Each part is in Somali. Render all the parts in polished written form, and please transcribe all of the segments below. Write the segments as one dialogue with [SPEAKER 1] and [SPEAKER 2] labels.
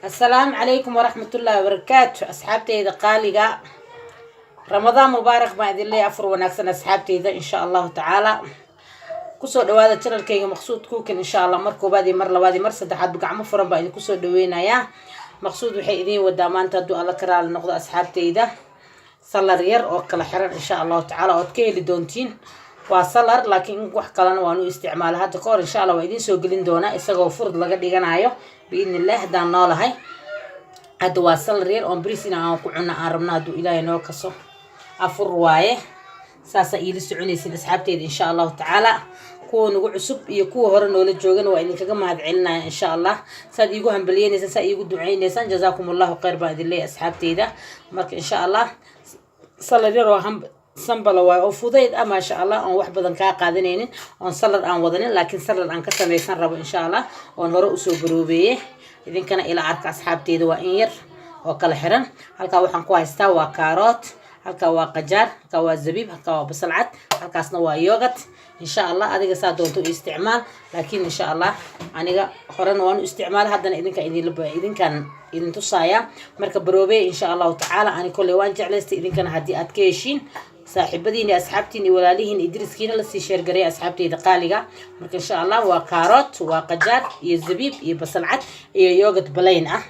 [SPEAKER 1] Asalaamu calaykum waraxmatullaahi wabarakaatu, asxaabteyda qaaliga. Ramadaan mubaarak baan idin leeyahay. Afur wanaagsan, asxaabteyda. Insha Allahu tacaala kusoo dhawaada channelkayga Maqsuud Cooking. Insha Allah mar koobaad iyo mar labaad iyo mar saddexaad gacmo furan baa idinku soo dhaweynayaa. Maqsuud waxay idiin wadaa maanta, hadduu Alla ka raali noqdo, asxaabteyda, salad yar oo kala xiran, insha Allahu tacaala, ood ka heli doontiin. Waa salad, laakiin wax kalena waan u isticmaala hadda ka hor. Insha Allah waa idiin soo gelin doonaa isagoo furud laga dhiganayo, biidni Illah, haddaan noolahay. Hadda waa salad yar oon bris in aan ku cunno aan rabno, hadduu Ilaahay noo kaso. Afur waaye, saasaa iila soconaysin, asxaabteyda, insha Allahu tacaala. Kuwa nagu cusub iyo kuwa hore noola joogana waa idinkaga mahad celinaya, insha Allah, saad iigu hambaliyenaysaan, saa iigu duceynaysaan. Jazaakum Allahu khayr baan idin leeyahay, asxaabteyda. Marka insha Allah salad yar oo sambala waay oo fudayd ah, maasha Allah, oon wax badan kaa qaadanaynin, oon salad aan wadanin, laakiin salad aan ka samaysan rabo, insha Allah, oon hore usoo baroobeeye. Idinkana ila arka, asxaabteyda. Waa in yar oo kala xiran. Halkaa waxaan ku haystaa waa kaaroot, halkaa waa qajaar, halkaa waa zabiib, halkaa waa basal cad, halkaasna waa yogurt. Insha Allah adiga saa doonto u isticmaal, laakiin insha Allah aniga horena waan u isticmaal, haddana idinka idinkan idin tusaaya. Marka baroobey, insha Allahu tacaala. Ani kolley waan jeclaystay, idinkana haddii aad ka heshiin, saaxiibadiin iyo asxaabtiin iyo walaalihiin iyo diriskiina lasii share gareeya, asxaabteyda qaaliga. Marka insha Allah waa kaaroot, waa qajaar iyo zabiib iyo basal cad iyo yogurt plain ah.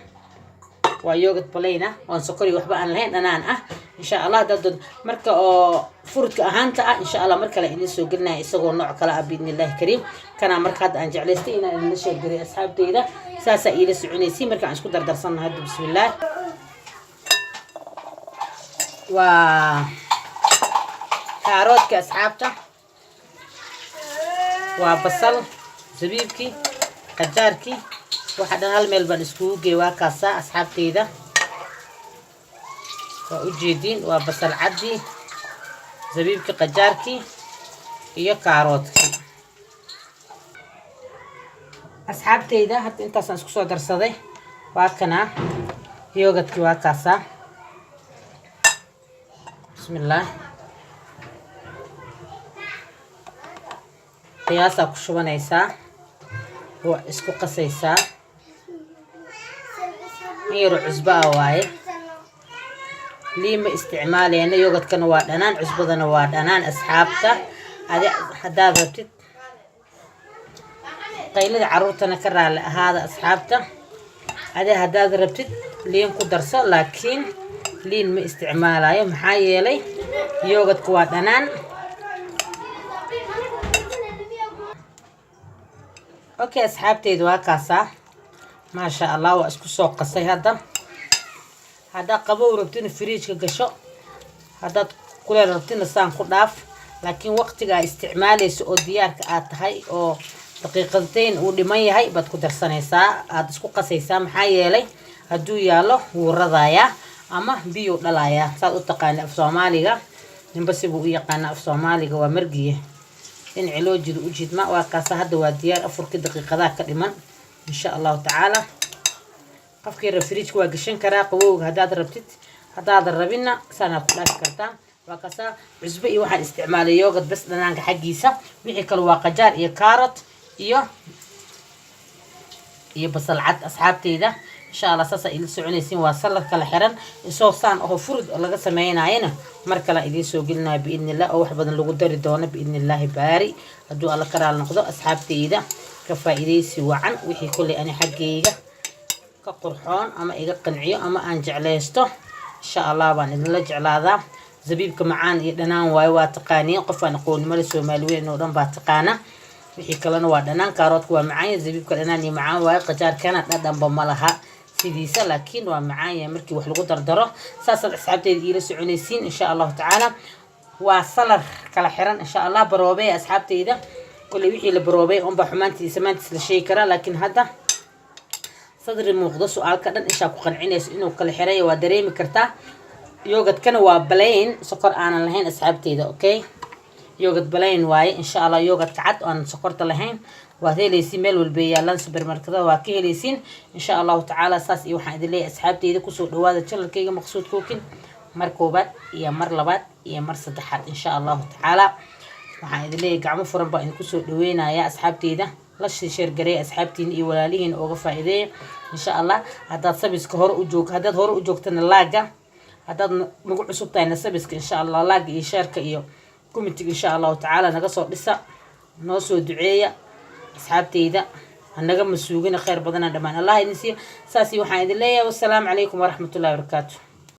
[SPEAKER 1] Waa yogurt plain ah oon sokor iyo waxba aan lahayn, dhanaan ah, insha Allah. Dad marka oo furudka ahaanta ah, insha Allah mar kale idin soo gelinaya isagoo nooc kale ah, biidni Illahi kariim. Kanaa marka hadda aan jeclaystay inaan idinla share gareyo, asxaabteyda. Saasaa iila soconaysay. Marka aan isku dardarsanno hadda. Bismillaah. Waa kaaroodka, asxaabta, waa basal, zabiibkii, qajaarkii, waxa dhan hal meel baan iskugu geey. Waa kaasaa, asxaabteyda, waa ujeediin. Waa basal caddi, zabiibkii, qajaarkii iyo kaaroodkii, asxaabteyda. Hadda intaasaan isku soo darsaday. Waa kanaa yogurtkii, waa kaasaa. Bismillaah. Qiyaasaa ku shubanaysaa, waa isku qasaysaa. In yaro cusbo ah waaye, liima isticmaaleyna. Yogurtkana waa dhanaan, cusbadana waa dhanaan, asxaabta. Adi haddaad rabtid, qaylada caruurtana ka raali ahaada, asxaabta. Adi haddaad rabtid liin ku darso, laakiin liin ma isticmaalayo, maxaa yeelay yogurtka waa dhanaan. Okay, asxaabteyda, waa kaasaa, maasha Allah. Waa isku soo qasay hadda. Haddaad qabow rabtina fridgeka gasho, haddaad kuleel rabtina saan ku dhaaf. Laakiin waqtiga aa isticmaaleyso oo diyaarka aad tahay oo daqiiqadayn uu dhiman yahay baad ku darsanaysaa, aada isku qasaysaa, maxaa yeelay hadduu yaallo wuu radayaa ama biyuu dhalayaa, saad u taqaana af Soomaaliga. Ninba sibuu u yaqaana af Soomaaliga. Waa margiye dhinaci loo jido u jidma. Waa kaasa, hadda waa diyaar. Afurkii daqiiqadaha ka dhiman, insha Allahu tacaala. Qofkii rab fridgeka waa gashan karaa qabowga haddaad rabtid, haddaadan rabinna saanaad ku dhaafi kartaa. Waa kaasaa. Cusbo iyo waxaan isticmaalay yogurt bes, dhanaanka xaggiisa. Wixii kale waa qajaar iyo carrot iyo basal cad, asxaabteyda. Insha Allah saasaa ila soconaysiin. Waa salad kala xiran. Isoo saan oo furud laga sameynayana mar kale idiin soo gelinayo, biidni Illah, oo wax badan lagu dari doono, biidni Illaahi baari, hadduu Alla ka raali noqdo. Asxaabteyda, ka faa'iidaysi wacan. Wixii kolley ani xaggayga ka qurxoon ama iga qanciyo ama aan jeclaysto, insha Allah baan idinla jeclaadaa. Zabiibka macaan iyo dhanaan waayo, waa taqaaniin. Qof aan aqooni male, Soomaali weyn oo dhan baa taqaana. Wixii kalena waa dhanaan. Kaaroodka waa macaan, zabiibka dhanaan iyo macaan waayo, qajaarkana dhadhanba ma laha sidiisa, laakiin waa macaan yahay markii wax lagu dardaro. Saasaad, asxaabteyda, iila soconaysiin, insha Allahu tacaala. Waa salad kala xiran, insha Allah. Baroobey, asxaabteyda. Kolley wixii la baroobay unbaa xumaantiisa maantiis la sheegi karaa, laakiin hadda sadri muuqdo su-aalka dhan ishaa ku qancinayso inuu kala xiray waa dareemi kartaa. Yogurtkana waa plain, sokor aanan lahayn, asxaabteyda. Okay, yogurt plain waaye, insha Allah. Yogurtka cad aan sokorta lahayn waad helaysiin, meel walba yaalaan, supermarketada waa ka helaysiin, insha Allahu tacaala. Saas iyo waxaan idin leeyahay, asxaabteyda, kusoo dhawaada channelkayga Maqsuud Cooking mar koobaad iyo mar labaad iyo mar saddexaad, insha Allahu tacaala. Waxaan idin leeyahay gacmo furan baa idinku soo dhaweynaya, asxaabteyda. La share gareeya asxaabtiin iyo walaalihiin, ooga faa'iideeya insha Allah. Haddaad subscribe-ka hore u joog, haddaad hore u joogtana like-ga, haddaad nagu cusub tahayna subscribe-ka insha Allah, like-ga iyo share-ka iyo comment-iga insha Allahu tacaala naga soo dhisa. Noo soo duceeya asxaabteyda, hanaga masuugina. Khayr badana dhammaan Allah idin siiyo. Saasi waxaan idin leeyahay, wassalaamu calaykum waraxmatullahi wabarakaatu.